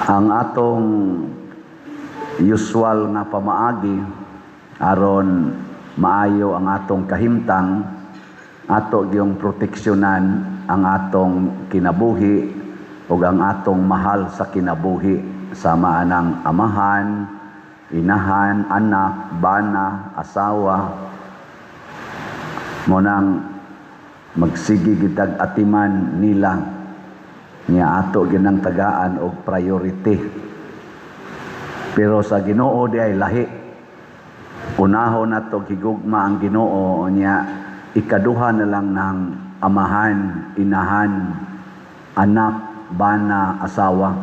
Ang atong usual nga pamaagi aron maayo ang atong kahimtang, ato gyung proteksyonan ang atong kinabuhi ug ang atong mahal sa kinabuhi, sama anang amahan, inahan, anak, bana, asawa. Mao nang magsige gitag atiman nila niya, ato ginang tagaan og priority. Pero sa Ginoo di ay lahi. Unahon nato higugma ang Ginoo, niya ikaduha na lang ng amahan, inahan, anak, bana, asawa.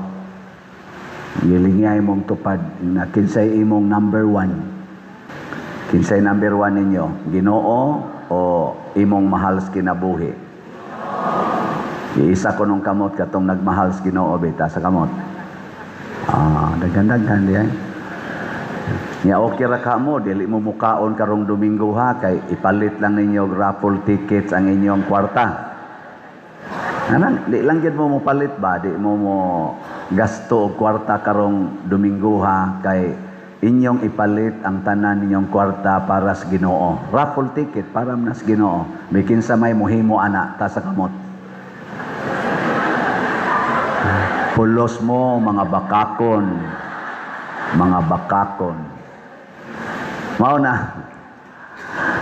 Gilingay mong tupad na kinsay imong number one. Kinsay number one ninyo? Ginoo o imong mahal sa kinabuhi? Iisa ko nung kamot katong nagmahal sa Ginoo bita sa kamot. Ah, daghan-daghan di ay. Nya okay ra ka mo, dili mo mukaon karong Domingo ha, kay ipalit lang ninyo og raffle tickets ang inyong kwarta. Anang, di lang gid mo mopalit ba, di mo mo gasto og kwarta karong Domingo ha, kay inyong ipalit ang tanan ninyong kwarta para sa Ginoo. Raffle ticket para man sa Ginoo. May kinsa may muhimo ana ta sa kamot. Pulos mo mga bakakon. Mga bakakon. Mao na.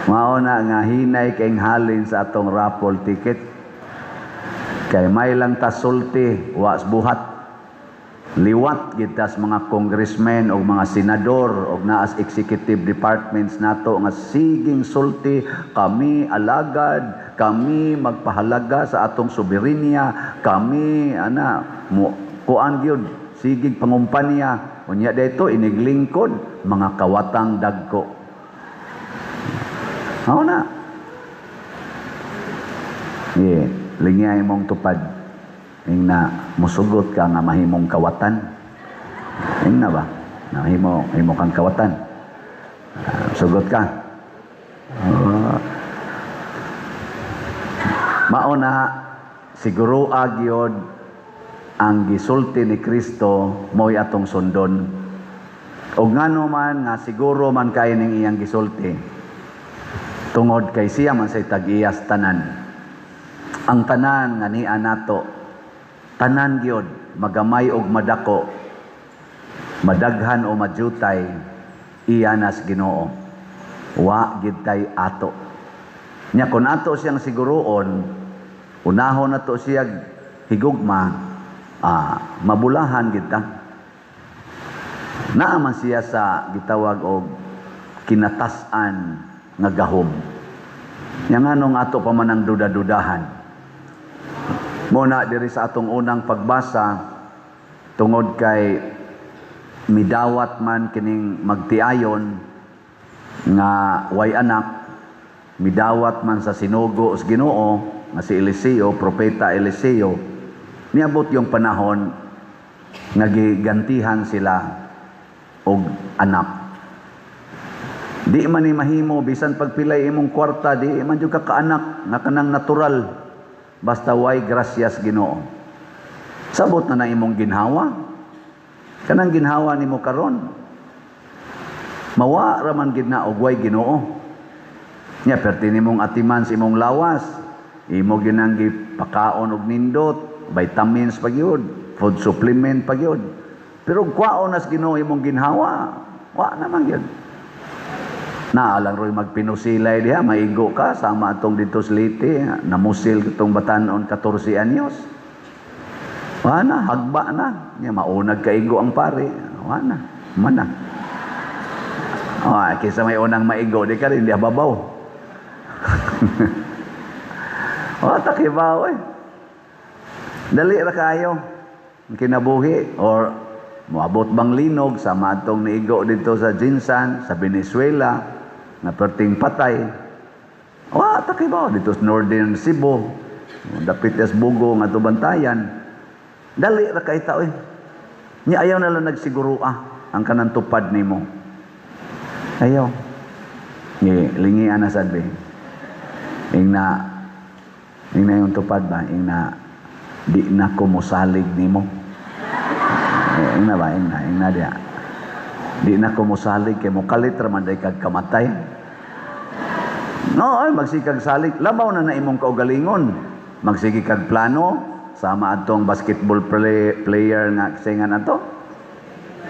Mao na nga hinay kay halin sa atong raffle ticket. Kay may lang ta sulti, was buhat. Liwat gitas mga congressmen o mga senador o naas executive departments nato nga siging sulti, "Kami alagad, kami magpahalaga sa atong soberenya, kami ana mo kuan gyud sigig pangumpanya." Unya dito iniglingkod mga kawatang dagko. Mao na. Yeah, lingay mong tupad. Ing na musugot ka nga mahimong kawatan. Ing na ba? Na himo himo kang kawatan. Sugot ka. Mao na siguro agyod ang gisulti ni Kristo mo'y atong sundon. Og ngano man nga siguro man kay ning iyang gisulti? Tungod kay siya man say tag-iyas tanan. Ang tanan nga niya nato, tanan gyud, magamay og madako, madaghan o majutay, iya nas Ginoo. Wa gid tay ato. Nya kun ato siyang siguroon, unahon nato siya higugma, mabulahan gid ta. Naa man siya sa gitawag og kinatas-an nga gahom. Nya nganong ato pa man ang duda-dudahan? Muna diri sa atong unang pagbasa, tungod kay midawat man kining magtiayon nga way anak, midawat man sa sinugo sa Ginoo nga si Eliseo, propeta Eliseo. Niabot yung panahon nga gigantihan sila og anak. Di man ni mahimo bisan pagpilay imong kwarta, di man jud ka kaanak nga kanang natural basta way grasyas Ginoo. Sabot na na imong ginhawa. Kanang ginhawa nimo karon, mawa ra man gid na og way Ginoo. Nya perti nimong atiman sa imong lawas, imo ginang gipakaon og nindot, vitamins pa gyud, food supplement pa gyud. Pero kwaon nas Ginoo imong ginhawa, wa naman gyud. Naalang ro'y magpinusilay diha, maigo ka, sama atong dito sa Leyte, namusil itong batanon 14 anyos. Wa na, hagba na. Nya, maunag kaigo ang pare. Wa na, mana. Oh, kaysa may unang maigo, di ka rin, di babaw. Oh, takibaw eh. Dali ra kayo ang kinabuhi or moabot bang linog sama atong niigo dito sa GenSan, sa Venezuela, na perting patay. Wa takibaw dito sa Northern Cebu, dapit sa Bogo nga bantayan. Dali ra kay tao eh. Nya ayaw na lang nagsiguro ang kanang tupad nimo. Ayaw. Ngi lingian na sad be. Ing na yung tupad ba, ing na di na ko mosalig nimo. Eh, ingna ba, ingna, ingna diya. Di na ko mosalig kay mokalit ra man day kag kamatay. No, ay magsigag salig. Labaw na na imong kaugalingon. Magsige kag plano sama atong basketball player nga kisingan ato.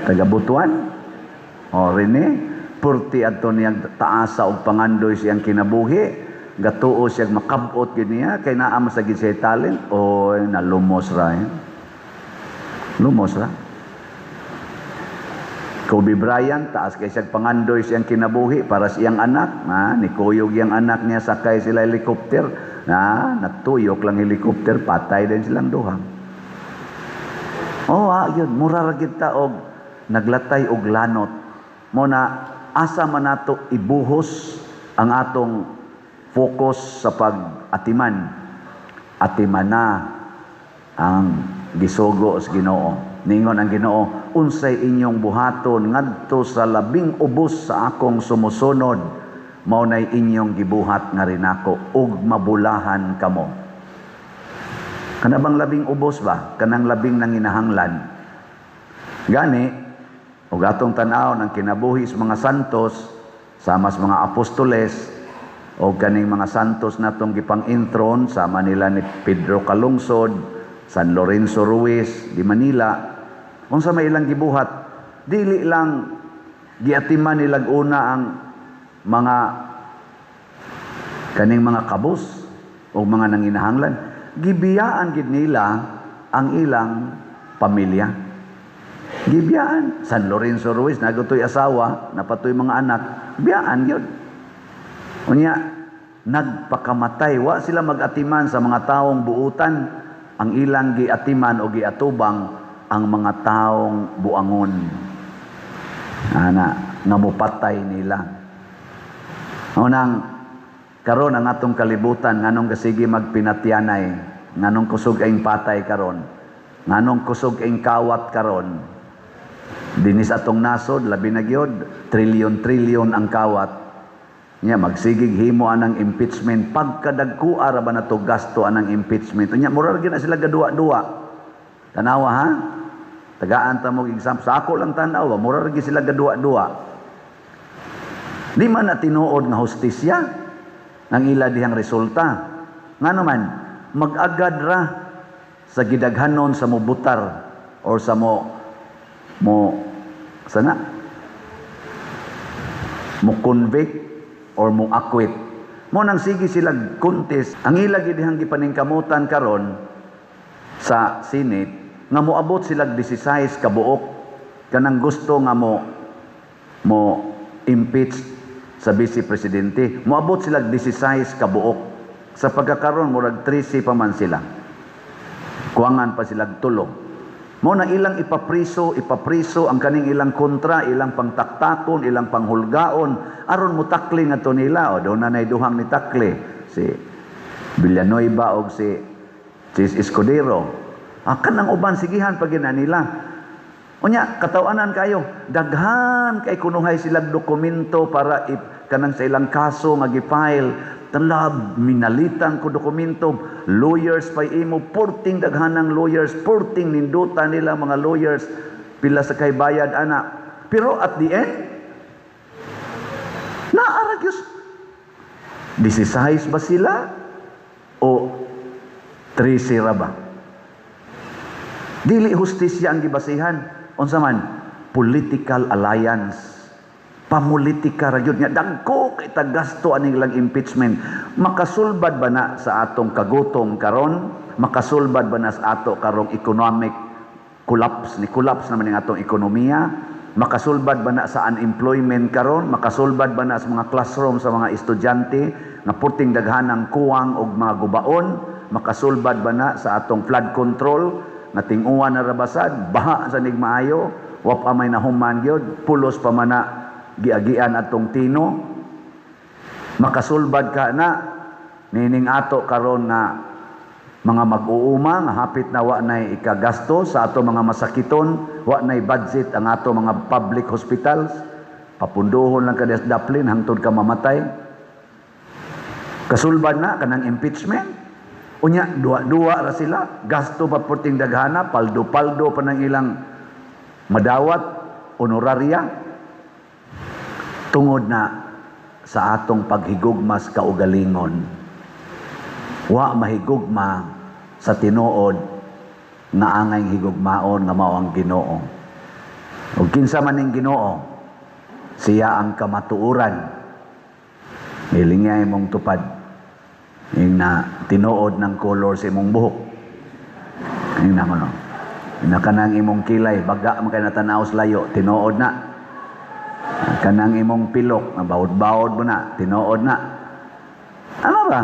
Taga Butuan. O Rene, purti adto niyang taasa og pangandoy siyang kinabuhi. Gatuo siya makabot gid niya kay naa man sa gid siya talent o nalumos ra eh. Lumos ra. Kobe Bryant, taas kay siyang pangandoy siyang kinabuhi para sa iyang anak. Na, nikuyog iyang anak niya, sakay sila helicopter. Na, natuyok lang helicopter, patay din silang duha. Oh, yun, mura ra gid ta og naglatay og lanot. Mo na asa man nato ibuhos ang atong focus sa pag-atiman. Atiman na ang gisugo sa Ginoo. Ningon ang Ginoo, "Unsay inyong buhaton ngadto sa labing ubos sa akong sumusunod, mao nay inyong gibuhat nga rinako ug mabulahan kamo." Kana bang labing ubos ba? Kanang labing nanginahanglan. Gani, ug atong tan-aw ng kinabuhi sa mga santos, sama sa mga apostoles, o kaning mga santos natong gipang-enthrone, sama nila ni Pedro Calungsod, San Lorenzo Ruiz, di Manila, unsa may ilang gibuhat, dili lang giatiman nilag una ang mga kaning mga kabus o mga nanginahanglan, gibiyaan gid nila ang ilang pamilya. Gibiyaan. San Lorenzo Ruiz, nagutoy asawa, napatoy mga anak, biyaan yun. Unya, nagpakamatay. Wa sila mag-atiman sa mga taong buutan. Ang ilang giatiman o giatubang ang mga taong buangon. Ana, nga mupatay nila. Unang karon ang atong kalibutan, nganong gasige magpinatyanay, nganong kusog ang patay karon, nganong kusog ang kawat karon. Dinis atong nasod, labi na gyud, trilyon-trilyon ang kawat. Nya magsigig himo anang impeachment, pagkadagko ra ba nato gasto anang impeachment. Unya mura ra gyud na sila gaduwa-duwa. Tanawa ha? Tagaan ta mo example sa ako lang tan-aw, mura ra gyud sila gaduwa-duwa. Di man na tinuod nga hustisya ang ila dihang resulta. Ngano man mag-agad ra sa gidaghanon sa mobutar or sa mo mo sana mo convict or mo acquit. Mo nang sige sila contest ang ila gid dihang gipaningkamutan karon sa Senate nga moabot sila 16 ka buok kanang gusto nga mo mo impeach sa vice presidente. Moabot sila 16 ka buok. Sa pagkakaron, murag 13 pa man sila, kuwangan pa sila tulo. Mo na ilang ipapriso, ipapriso ang kaning ilang kontra, ilang pangtaktakon, ilang panghulgaon aron mutakli ngadto nila. O doon na nay duhang ni takli, si Villanueva og si Chiz Escudero. Ah, kanang uban sigihan pa gina nila. Unya, katawanan kayo, daghan kay kunuhay silang dokumento para kanang sa ilang kaso nga gi-file. Talab, minalitan ko dokumento, lawyers pa imo, porting daghanang lawyers, porting ninduta nila mga lawyers, pila sa kay bayad ana. Pero at the end, naara gyud 16 ba sila o 13 ra ba? Dili hustisya ang gibasihan. Unsa man? Political alliance. Pamulitika ra gyud nga dagko kay tagasto aning ilang impeachment. Makasulbad ba na sa atong kagutom karon? Makasulbad ba na sa ato karong economic collapse? Ni collapse naman ang atong ekonomiya. Makasulbad ba na sa unemployment karon? Makasulbad ba na sa mga classroom sa mga estudyante nga purting daghanang kuwang og mga gubaon? Makasulbad ba na sa atong flood control nga tinguan na rabasad, baha sa nigmaayo, wa pa may nahuman gyud, pulos pa man na giagian atong Tino? Makasulbad ka na nining ato karon nga mga mag-uuma nga hapit na wa nay ikagasto sa ato mga masakiton, wa nay budget ang ato mga public hospitals, papunduhon lang ka daplin hangtod ka mamatay? Kasulbad na kanang impeachment? Unya, duwa-duwa ra sila, gasto pa purting daghana, paldo-paldo pa ng ilang Madawat honoraria tungod na sa atong paghigugma sa kaugalingon. Wa mahigugma sa tinuod nga angay higugmaon, nga mao ang Ginoo. Ug kinsa man ning Ginoo? Siya ang kamatuoran. Hilingya imong tupad. Yung na tinuod ng color sa imong buhok. Yung na ano. Na kanang imong kilay, baga man kay natanaw sa layo, tinuod na. Kanang imong pilok, bawod-bawod mo na, tinuod na. Ano ba?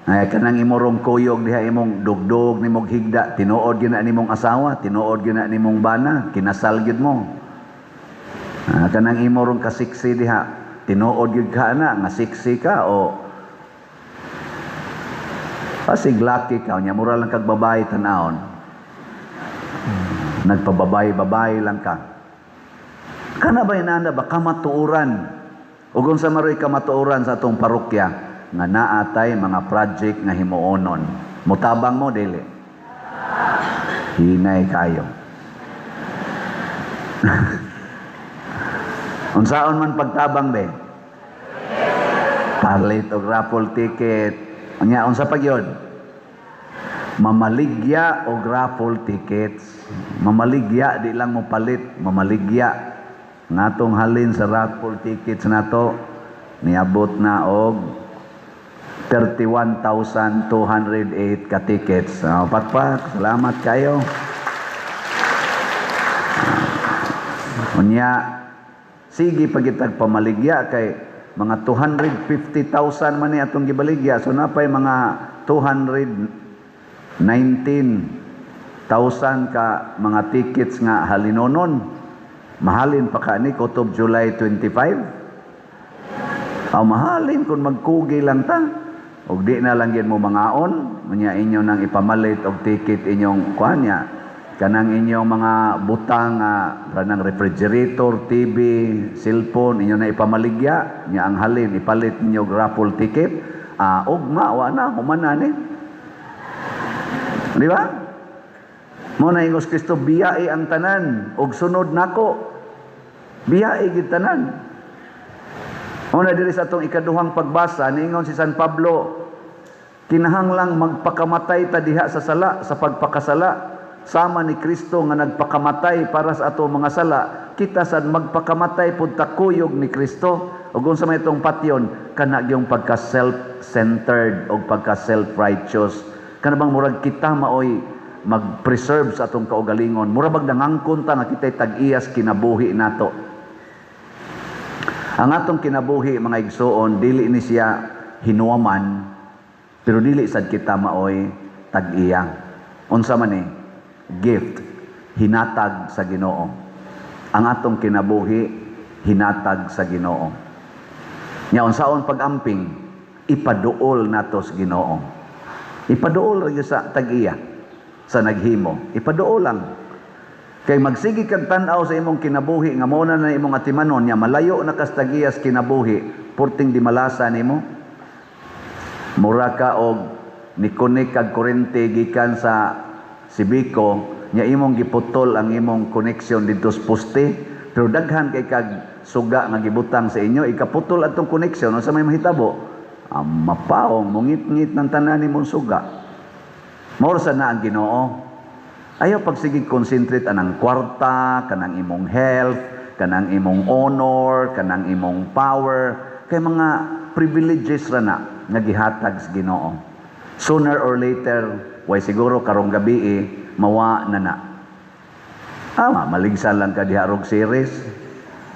Ay, kanang imong kuyog diha, imong dugdug nimong higda, tinuod gyud na nimong asawa, tinuod gyud na nimong bana, kinasal gyud mo. Ah, kanang imong kasiksi diha, tinuod gyud ka na nga sexy ka o pasig laki ka nya mura lang kag babae tan-awon. Nagpababay-babay lang ka. Kana ba inana ba kamatuoran? Ug unsa maroy kamatuoran sa atong parokya? Nga naa tay mga project nga himuonon. Mutabang mo, dili? Hinay kayo. Unsaon man pagtabang, be? Palit og raffle ticket. Unya, unsa pa gyud? Mamaligya og raffle tickets. Mamaligya, di lang mo palit, mamaligya. Ngatong halin sa raffle tickets nato niabot na og 31,208 ka tickets. Oh, pakpak, salamat kayo. Unya, sige pagitag pamaligya kay mga 250,000 man ni atong gibaligya. So napay mga 219,000 ka mga tickets nga halinonon. Mahalin pa ka ni kutob July 25. Aw, mahalin kung magkugi lang ta. Og di na lang gid mo mangaon, unya inyo nang ipamalit og ticket inyong kuan niya. Kanang inyong mga butang kanang refrigerator, TV, cellphone, inyo na ipamaligya, nya ang halin ipalit ninyo og raffle ticket. Ah, ugma wa na, human na ni. Di ba? Mo na ingos Kristo, "Biyai ang tanan og sunod nako." Biyai gid tanan. Mo na diri sa atong ikaduhang pagbasa, niingon si San Pablo, kinahanglang magpakamatay ta diha sa sala, sa pagpakasala, sama ni Kristo nga nagpakamatay para sa ato mga sala, kita sad magpakamatay pud ta kuyog ni Kristo. Ug unsa may itong patyon? Kana gyung pagka self-centered o pagka self-righteous. Kana bang murag kita maoy mag-preserve sa atong kaugalingon. Mura bag nangangkon ta nga kita'y tag-iyas kinabuhi nato. Ang atong kinabuhi, mga igsuon, dili ni siya hinuwaman, pero dili sad kita maoy tag-iya. Unsa man ni? Gift, hinatag sa Ginoo. Ang atong kinabuhi, hinatag sa Ginoo. Nya unsaon pag-amping? Ipaduol nato sa Ginoo. Ipaduol ra gyud sa tag-iya, sa naghimo. Ipaduol lang. Kay magsige kag tan-aw sa imong kinabuhi nga mao na na imong atimanon nya malayo na kas tag-iyas kinabuhi, purting di malasa nimo. Mura ka og ni-connect kag kuryente gikan sa Cebeco, nya imong giputol ang imong connection didto sa poste, pero daghan kay kag suga nga gibutang sa inyo, ikaputol atong connection, unsa may mahitabo? Ah, mapaong, mungit-ngit ng tanan nimong suga. Mao sa na ang Ginoo. Ayaw pagsige concentrate anang kwarta, kanang imong health, kanang imong honor, kanang imong power, kay mga privileges ra na nga gihatag sa Ginoo. Sooner or later, way siguro karong gabi eh, mawa na na. Ah, maligsan lang ka diha rog series.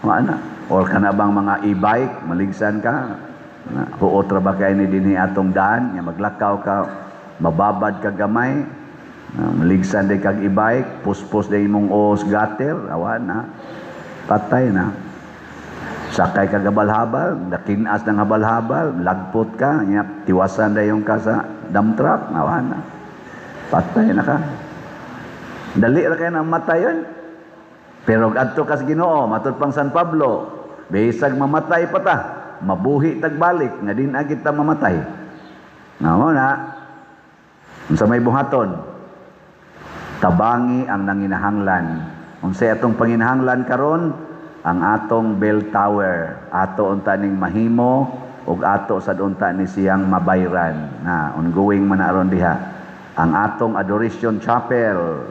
Wa na. Or kana bang mga e-bike, maligsan ka. Na, huot ra ba kay ni dinhi atong daan, nga maglakaw ka, mababad ka gamay. Na, maligsan day kag e-bike, puspos day imong os gutter, awa na. Patay na. Sakay ka habal-habal, nakinas ng habal-habal, lagpot ka, nya, tiwasan dayon ka sa dump truck, awa na. Patay na ka. Dali ra kay na matay yun. Pero adto ka sa Ginoo, matud pang San Pablo, bisag mamatay pa ta, mabuhi tagbalik nga din agit ta mamatay. Nga mo na, unsa may buhaton? Tabangi ang nanginahanglan Unsay atong panginahanglan karon? Ang atong bell tower. Ato unta ning mahimo ug ato sad unta ni siyang mabayran. Na ongoing man na aron diha. Ang atong Adoration Chapel.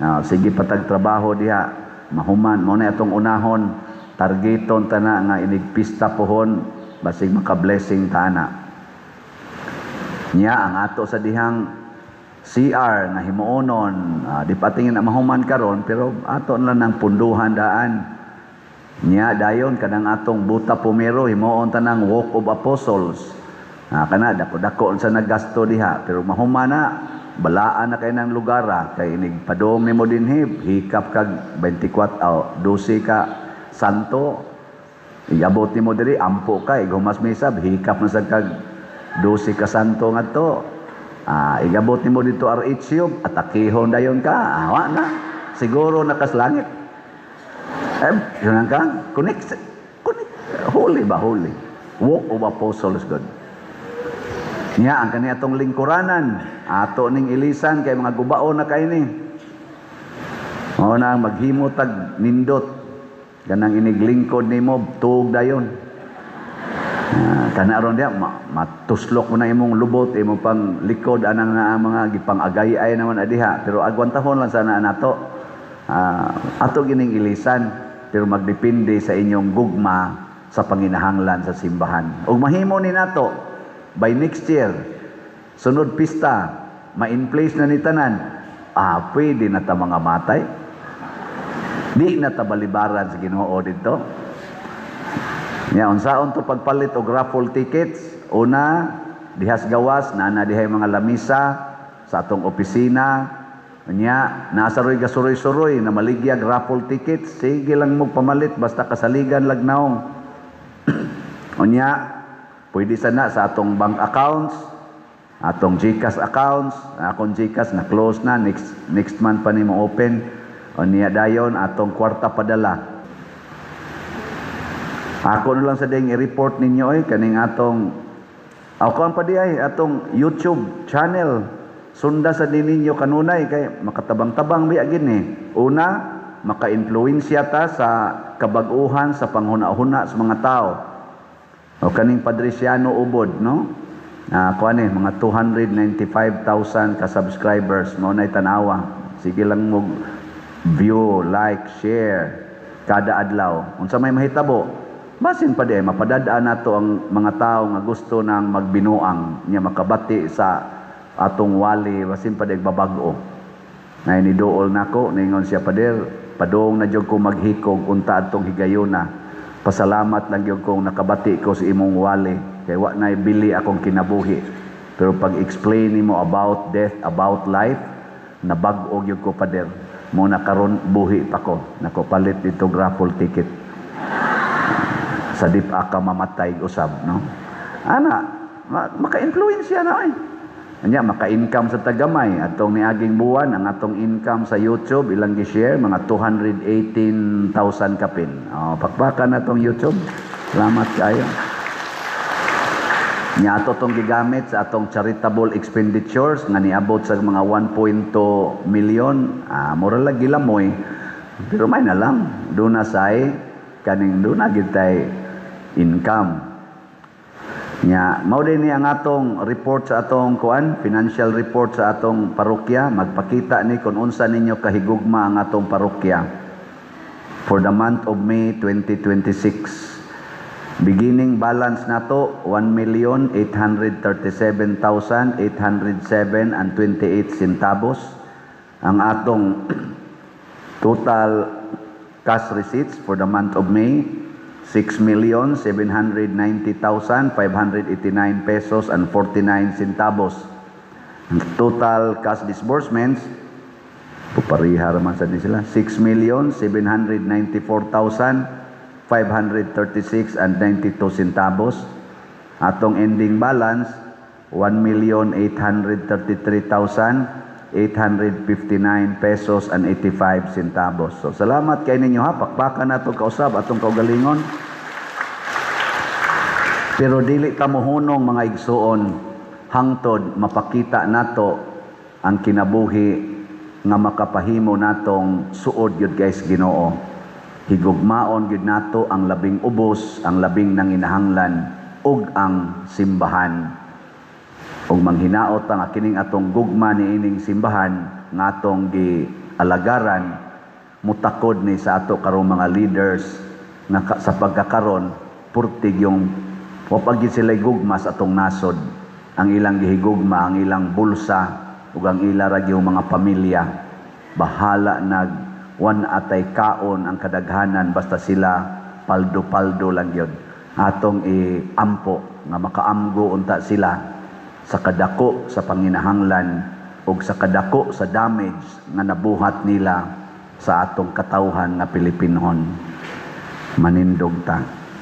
Na, sige patag trabaho diha. Mahuman mao na atong unahon, targeton ta na nga inig pista pohon basig maka-blessing ta na. Nya ang ato sa dihang CR nga himuonon, di pa tingin na mahuman karon, pero ato na lang ng punduhan daan. Nya dayon kanang atong buta pumero, himuon ta ng Walk of Apostles. Kana dako-dako sa naggasto diha, pero mahuman na, balaan na kay ng lugar, kay inig padong nimo dinhi, hikap kag 24 oh, 12 ka santo. Iabot nimo diri, ampo ka, igumas misab, hikap na sad kag 12 ka santo ngadto. Igabot nimo dito RH, atakihon dayon ka, awa na. Siguro nakas langit. Eh, yun ka? Connect. Connect. Holy ba? Holy. Walk of Apostles God. Niya, ang kani atong lingkuranan, ato ning ilisan kay mga gubao na kay ni. Mao na maghimo tag nindot. Kanang iniglingkod nimo tuog dayon. Kana aron diha matuslok mo na imong lubot, imong pang likod anang nga mga gipang agay-ay naman adiha, pero agwantahon lang sana nato. Ato gining ilisan, pero magdepende sa inyong gugma sa panginahanglan sa simbahan. Ug mahimo ni nato by next year, sunod pista, ma-in place na ni tanan, pwede na ta mga matay. Di na ta balibaran sa Ginoo dito. Nya unsaon to pagpalit og raffle tickets? Una, dihas gawas naa na dihay mga lamisa sa atong opisina. Nya nasa roy gasuroy-suroy na maligyag raffle tickets, sige lang mo pamalit basta kasaligan lag naong. Unya, pwede sana sa atong bank accounts, atong GCash accounts, akong GCash na close na, next next month pa nimo open. Unya dayon atong kwarta padala. Ako na lang sa ding i-report ninyo ay kaning atong ako ang pa di ay atong YouTube channel. Sunda sa din ninyo kanunay kay makatabang-tabang biya gini. Una, maka-influensya ta sa kabag-uhan sa panghuna-huna sa mga tao. O kaning Padriciano Ubod, no? Kuan eh, mga 295,000 ka subscribers mao nay tanawa. Sige lang mo view, like, share kada adlaw. Unsa may mahitabo? Basin pa di ay mapadadaan nato ang mga tao nga gusto nang magbinuang nya makabati sa atong wali, basin pa di ay babag-o. Nay niduol nako, ningon siya, "Pader, padung na jud ko maghikog unta atong higayuna. Pasalamat lang gyud kong nakabati ko sa imong wali kay wa nay bili akong kinabuhi. Pero pag explain nimo about death, about life, nabag-o gyud ko, pader. Mo na karon buhi pa ko. Nako palit dito raffle ticket." Sa di pa ka mamatay usab, no? Ana, maka-influensya na eh. Anya maka-income sa tagamay atong niaging buwan, ang atong income sa YouTube ilang gi-share, mga 218,000 kapin. Oh, pakpakan na tong YouTube. Salamat kayo. Nya ato tong gigamit sa atong charitable expenditures nga niabot sa mga 1.2 million. Mura lang gilamoy. Pero may na lang, doon na say kaning doon na gitay income. Nya, mao din ni ang atong report sa atong kuan, financial report sa atong parokya, magpakita ni kung unsa ninyo kahigugma ang atong parokya. For the month of May 2026, beginning balance nato 1,837,807 and 28 centavos. Ang atong total cash receipts for the month of May, 6,790,589 pesos and 49 centavos. Ang total cash disbursements, pupariha raman sa ni sila, 6,794,536 and 92 centavos. Atong ending balance, 1,833,859 pesos and 85 centavos. So salamat kay ninyo ha, pakpakan nato kausab atong kaugalingon. Pero dili ta mohunong, mga igsuon, hangtod mapakita nato ang kinabuhi nga makapahimo natong suod gyud, guys, Ginoo. Higugmaon gyud nato ang labing ubos, ang labing nanginahanglan ug ang simbahan. Ug manghinaot ang kining atong gugma niining simbahan nga atong gialagaran mutakod ni sa ato karong mga leaders nga sa pagkakaron purtig yung wa pa gyud sila gugma sa atong nasod. Ang ilang gihigugma ang ilang bulsa ug ang ila ra gyud mga pamilya. Bahala nag wan atay kaon ang kadaghanan, basta sila paldo-paldo lang gyud. Atong iampo nga makaamgo unta sila sa kadako sa panginahanglan ug sa kadako sa damage nga nabuhat nila sa atong katawhan nga Pilipinhon. Manindog ta.